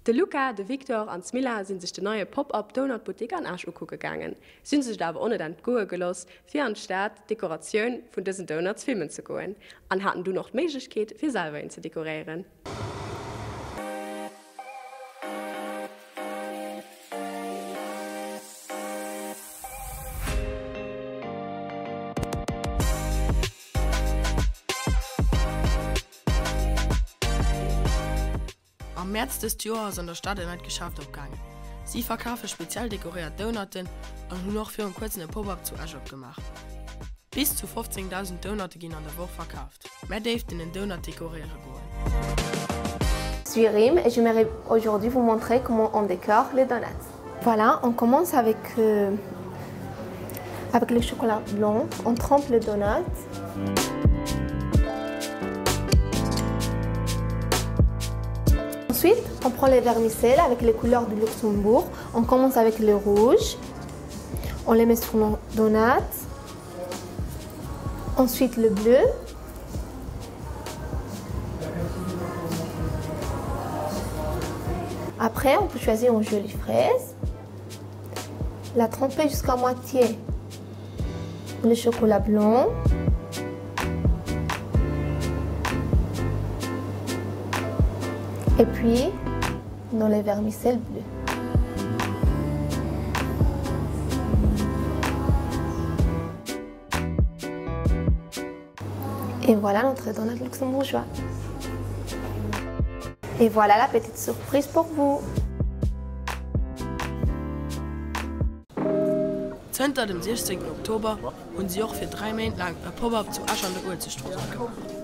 De Luca, de Victor an d'Smilla sinn sech den neie Pop-Up Donut Buttek an Esch ukucke gaangen. Si hunn sech et awer och net entgoe geloss, fir an d'Stad d'Dekoratioun vun dësen Donuts filmen ze goen an haten dunn och d'Méiglechkeet, fir selwer een ze dekoréieren. Am Mäerz dëst Joer ass an der Stad en neit Geschäft opgaangen. Si verkafe speziell dekoréiert Donutten an hunn och virun kuerzem e Pop-Up zu Esch opgemaach. Bis zu 15.000 Donutte ginn an der Woch verkaaft. Mär déiften en Donut dekoréiere goen. Je suis Rim et j'aimerais aujourd'hui vous montrer comment on décore les donuts. Voilà, on commence avec, euh, avec le chocolat blanc, on trempe le donut. Ensuite, on prend les vermicelles avec les couleurs du Luxembourg. On commence avec le rouge. On les met sur nos donuts. Ensuite, le bleu. Après, on peut choisir une jolie fraise, la tremper jusqu'à moitié le chocolat blanc. Et puis, dans les vermicelles bleues. Et voilà notre donut luxembourgeois. Et voilà la petite surprise pour vous. Zënter dem 16 Oktober hunn si och fir 3 Méint laang e Pop-Up zu Esch an der Uelzechtstrooss opgemaach.